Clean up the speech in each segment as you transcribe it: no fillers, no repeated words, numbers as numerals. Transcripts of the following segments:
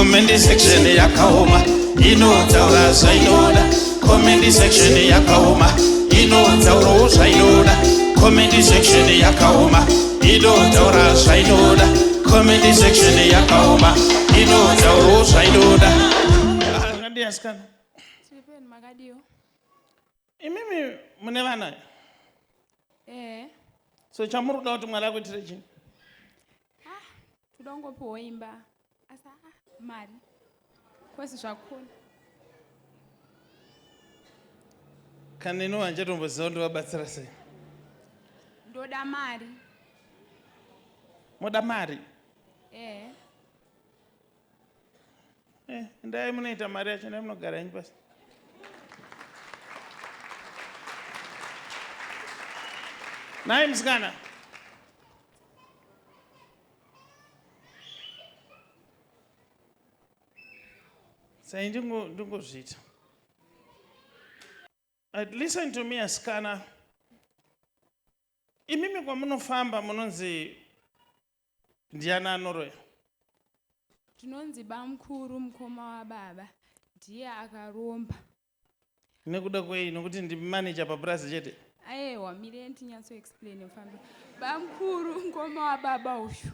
Comment section yakaoma inotaura zvainoda. Comment section yakaoma inotaurawo zvainoda. Comment section yakaoma inotaura zvainoda. Comment section yakaoma inotaurawo zvainoda. Makadii asikana? Tiri makadiwo. Imimi mune vana? Eh. So chamuri kuda kuti Mwari akuitire chii? Ah, toda kungopiwa imba. Asi ah, mari. Kwese zvakona. Kana ino handichatomboziva ndovabatsira sei. Ndoda mari. Moda mari? Eh. Eh, endai munoita mari yacho, endai munogara henyu pasi. Nhai musikana. Sai ndingozviita. Listen to me asikana. Imimi kwamunofamba munonzi Ndiani anoroya? Tinonzi bamkuru mukoma wababa ndiye akaromba. Nekuda kwei? Nokuti ndimanager papurazi chete? Ayewa, mire ndinyatso explain mfambi. Bamkuru mukoma wababa uyu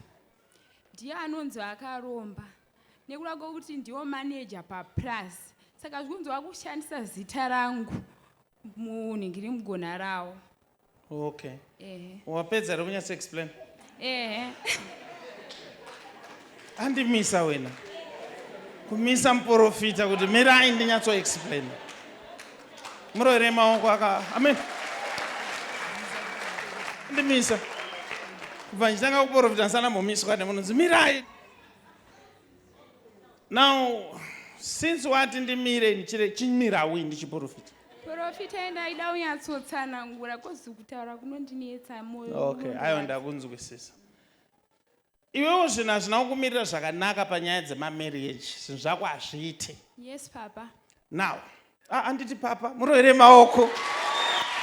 ndiye anonzi akaromba nekuda kwekuti ndiwo manager papurazi saka zvikunzi wakushandisa zita rangu munhingiri mugona rawo. Okay. Ehe. Wapedza here kunyatso explain? Ehe. Andimisa wena. Kumisa muporofita kuti mirai ndinyatso explain. Muroere maoko aka. Amen. Andimisa. Kubva ndichitanga kuporofita ndisana mbomiswa nemunhu mirai. Now, since wati ndimire ndichire chimirawi ndichiprofita. Profita enda aida unyatsotsanangura kozi kutaura kunondinetsa moyo. Okay, ayo ndakunzwisisa. Iwewo zvinhu hazvina kukumirira zvakanaka panyaya dzemamarriage, zvinhu zvako hazviite. Yes, papa. Now, ah, anditi papa, murohere maoko.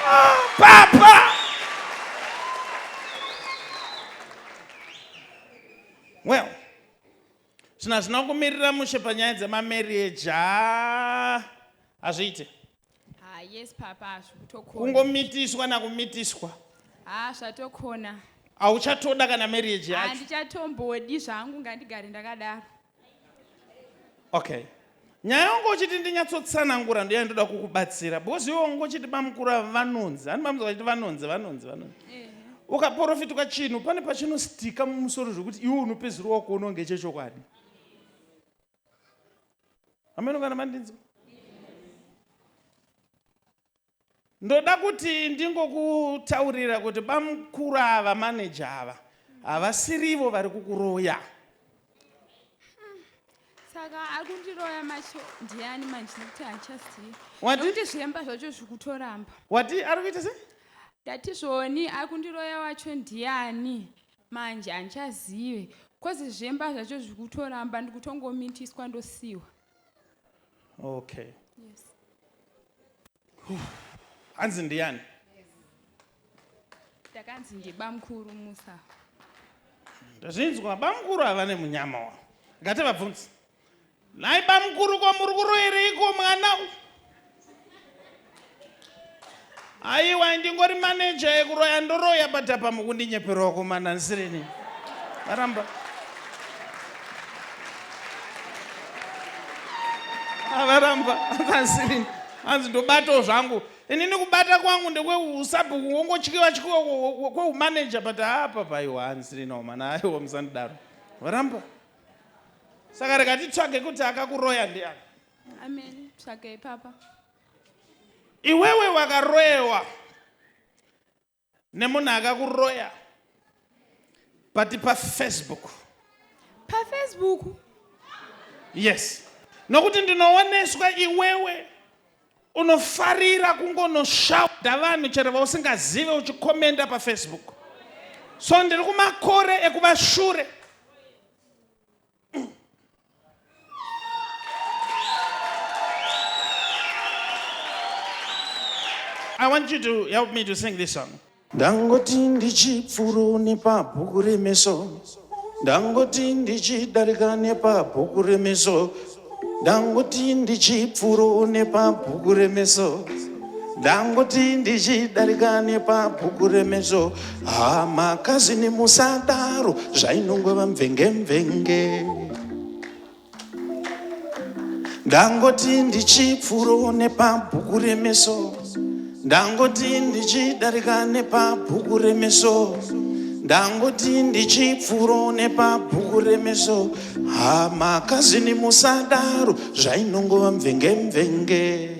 Ah, papa! Well, zvinhu hazvina kumirira mushe panyaya dzemamarriage haa hazviite. Ha yes papa hazvikutokona. Kungomitiswa nakumitiswa. Ha zvatokona. Hauchatoda kana marriage yacho. Handichatombodi zvangu ngandigare ndakadaro. Okay. Nyaya yangu uchiti ndinyatsotsanangura ndiyo yandoda kukubatsira because iwe wanga uchiti bamukuru ava vanonzi hani bamuzwa vachiti vanonzi vanonzi vanonzi eh. ukaporofitwa chinhu pane pachinostika mumusoro zvekuti iwe unopedzisira wakuona kunge chechokwadi hameno kana mandinzwa Ndoda kuti ndingokutaurira kuti bamukuru ava manager ava havasirivo vari kukuroya. Saka ari kundiroya macho ndiani manje nekuti handichazivi. Wati? Nekuti zvemba zvacho zviri kutoramba. Wati ari kuita sei? Ndati zvoni ari kundiroya wacho ndiani manje handichazive kozi zvemba zvacho zviri kutoramba ndikutongomitiswa ndosiwa. Okay. Yes. Hanzi ndiyani? Ndakanzi ndibamkuru Musa. Ndazvinzwa bamkuru havane munyama wa. Ngativabvunze. Nhai bamkuru ko muri kuroyereiko mwana? Aiwa ndingori manager yekuroya ndoroya but apa mukundinyeperawo komana ndisirini. Varamba. Avaramba andisirini. Hanzi ndobatawo zvangu. Inini kubata kwangu ndekweusabhuku wongotyiwa tyiwa kweumanager but apa paiwa andisirini omana aiwa musandidaro. Varamba. Saka rega titsvage kuti akakuroya ndiani. Amen. Tsvage papa. Iwewe wakaroyewa nemunhu akakuroya but pafacebook. Pafacebook? Yes. Nokuti ndinooneswa iwewe unofarira kungonoshauda vanhu chero vausingazive uchikomenda pafacebook. So ndiri kumakore ekuvashure. I want you to help me to sing this song. Ndangoti ndichipfuro nepabhuku remeso Ndangoti ndichidarika nepabhuku remeso, ndangoti ndichipfuro nepabhuku remeso, ndangoti ndichidarika nepabhuku remeso. Hama kazini musadaro, zvainongova mvenge mvenge. Ndangoti ndichipfuro nepabhuku remeso, ndangoti ndichidarika nepabhuku remeso, ndangoti ndichipfuro nepabhuku remeso. Hama kazini musadaro, zvainongova mvenge mvenge.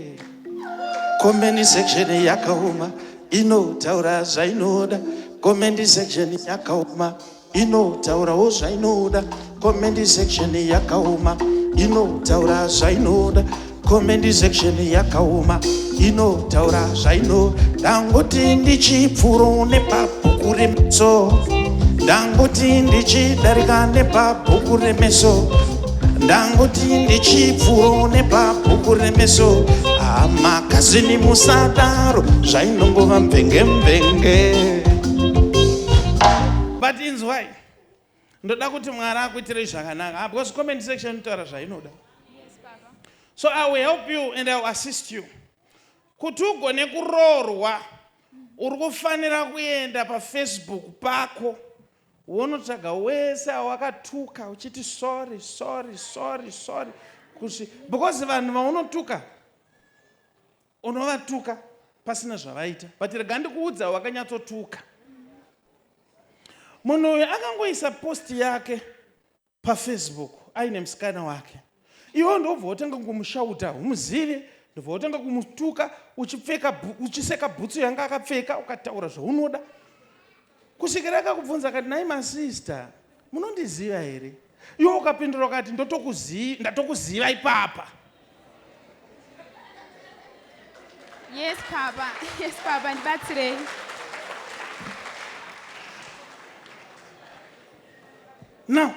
Comment section yakaoma, inotaura zvainoda. Comment section yakaoma, inotaurawo zvainoda. Comment section yakaoma, inotaura zvainoda. Comment section yakaoma, inotaura zvainoda. Ndangoti ndichipfuro nepabhuku remeso, ndangoti ndichidarika nepabhuku remeso, ndangoti ndichipfuro nepabhuku remeso. Hama kazini musadaro, zvainongova mvenge mvenge. But inzwai, ndoda kuti Mwari akuitirei zvakanaka, because comment section inotaura zvainoda. So I will help you and I will assist you. Kuti ugone kuroorwa, uri kufanira kuenda paFacebook pako, wonotsvaga wese awakatuka uchiti sorry, sorry, sorry, sorry, because vanhu vaunotuka unovatuka pasina zvavaita. But rega ndikuudza, wakanyatsotuka munhu uyu akangoisa post yake paFacebook aine musikana wake, iwe ndobva watanga kumushauta, humuzive, ndobva watanga kumutuka uchipfeka, uchiseka bhutsu yanga akapfeka, ukataura zvaunoda kusvikira akakubvunza akati, nhai masista, munondiziva here? Iwe ukapindura ukati, ndatokuziva ipapa. Yes papa, yes papa, ndibatsirei. Now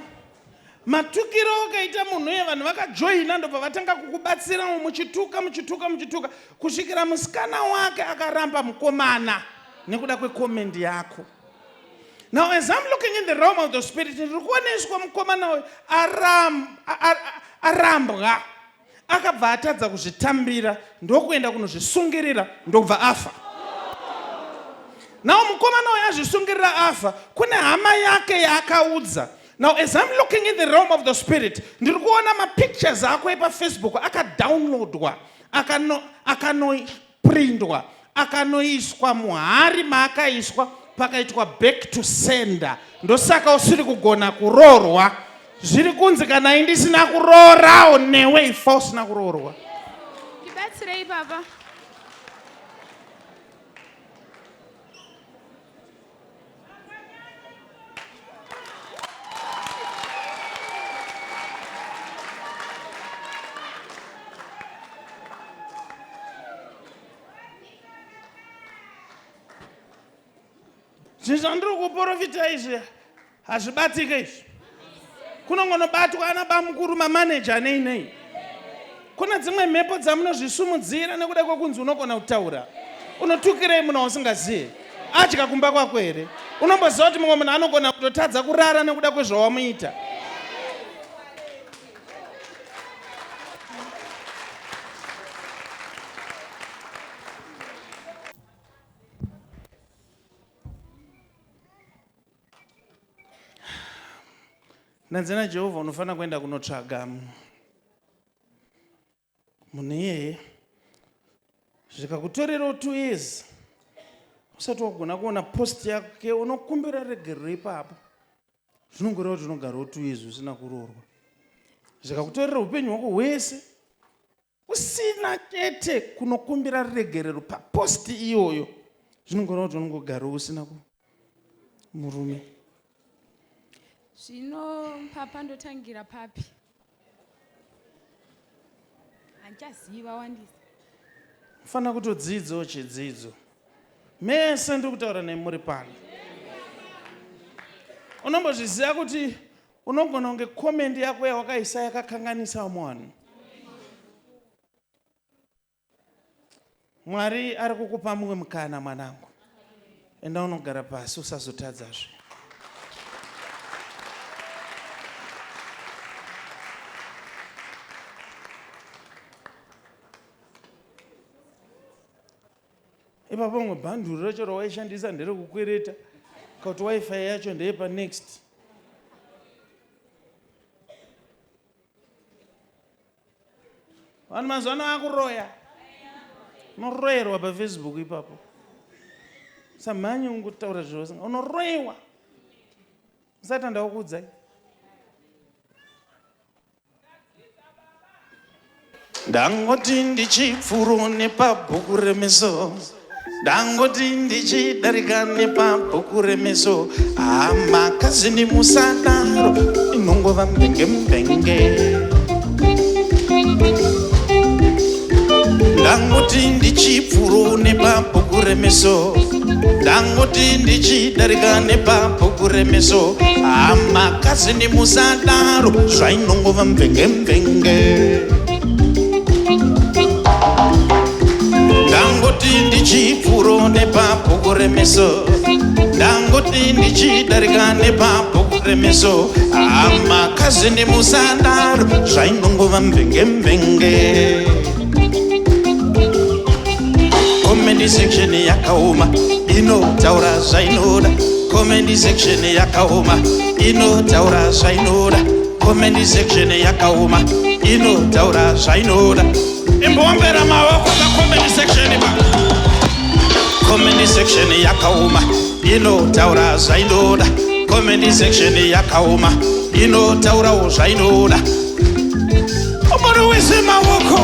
matukiro akaita munhu uye vanhu vakajoina, ndobva vatanga kukubatsirawo, muchituka, muchituka, muchituka, kusvikira musikana wake akaramba mukomana nekuda kwecomment yako. Now as I'm looking in the realm of the spirit, ndiri kuoneswa mukomana uyu arambwa, akabva atadza kuzvitambira, ndokuenda kunozvisungirira, ndokubva afa. Now mukomana uyu azvisungirira afa, kune hama yake yaakaudza. Now as I'm looking in the realm of the spirit, ndiri kuona mapictures ako epaFacebook akadownloadwa, akanoprindwa, akanoiswa muhari maakaiswa, pakaitwa back to sender. Ndosaka usiri kugona kuroorwa. Zviri kunzi kana indisina kuroorawo newe, ifa usina kuroorwa. Ndibatsirei papa. Zvinhu zvandiri kuprofita izvi hazvibatike izvi. Kunongonobatwa ana bamukuru, mamaneja, nei nei. Kuna dzimwe mhepo dzamunozvisumudzira nekuda kwekunzi unogona kutaura. Unotukirei munhu wausingazive? Adya kumba kwako here? Unomboziva kuti mumwe munhu anogona kutotadza kurara nekuda kwezvawamuita? Ndanzi naJehovha unofanira kuenda kunotsvaga munhu iyeye, zvikakutorerawo 2 years usati wagona kuona post yake unokumbira regerero ipapo, zvinongoreva kuti unogarawo 2 years usina kuroorwa, zvikakutorera upenyu hwako hwese usina chete kunokumbira regerero paposti iyoyo, zvinongoreva kuti unongogara usina murume. Zvino papa, ndotangira papi? Handichaziva, wandisa. Fanira kutodzidzawo chidzidzo. Mese ndiri kutaura nemuri pano, unombozviziva kuti unogona kunge comment yako yawakaisa yakakanganisa vamwe vanhu. Mwari ari kukupa mumwe mukana, mwanangu. Enda unogara pasi, usazotadzazve. Ipapo pamwe bhanduru racho rawaishandisa nderekukwereta kakuti wifi yacho ndeyepanext. Vanhu mazuva ano akuroya. Unoroyerwa paFacebook ipapo. Samhanye ungotaura zvose. Unoroyewa. Usati ndakuudzai. Ndangoti ndichipfuro nepabhuku remeso ndangoti ndichidarika nepabhuku remeso hama kazini musadaro inongova mbenge mbenge ndangoti ndichipfuro nepabhuku remeso ndangoti ndichidarika nepabhuku remeso hama kazini musadaro zvainongova mvenge mvenge ndangoti ndichipfuro nepabhuku remeso ndangoti ndichidarika nepabhuku remeso hama kazini musadaro zvainongova mvenge mvenge Comment section yakaoma inotaura zvainoda. Comment section yakaoma inotaura zvainoda. Comment section yakaoma inotaura zvainoda. Imbombera maoko pa comment section pa. Comment section yakaoma inotaura zvainoda. Comment section yakaoma inotaurawo zvainoda. Munhu wese maoko.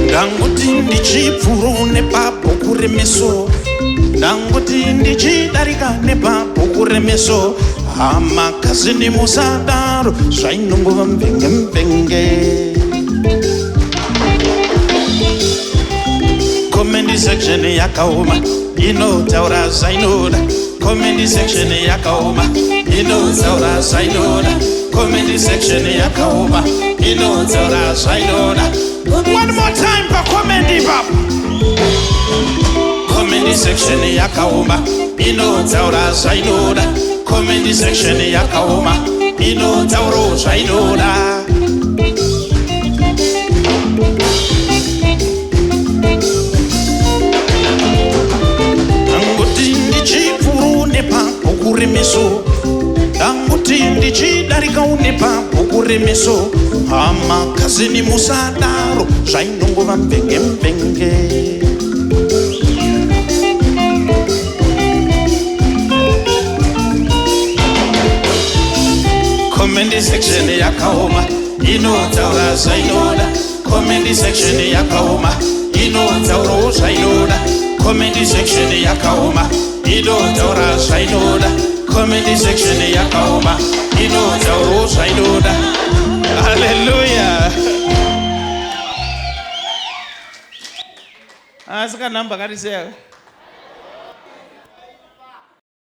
Ndangoti ndichipfuro nepabhuku remeso ndangoti ndichidarika nepabhuku remeso hama kazini musadaro zvainongova mvenge mvenge Comment section yakaoma inotaura zvainoda. Comment section yakaoma inotaura zvainoda. Comment section yakaoma inotaura zvainoda. One more time pa comment ipapo. Comment section yakaoma inotaura zvainoda. Comment section yakaoma inotaura zvainoda. Ndangoti ndichipfuru nepabhuku remeso ndangoti ndichidarika nepabhuku remeso hama kazini musadaro zvainongova mvenge mvenge Comment section yakaoma inotaura zvainoda Comment section yakaoma inotaurawo zvainoda Comment section yakaoma inotaura zvainoda Comment section yakaoma inotaurawo zvainoda Hallelujah Asi kanhamba kari sei aka?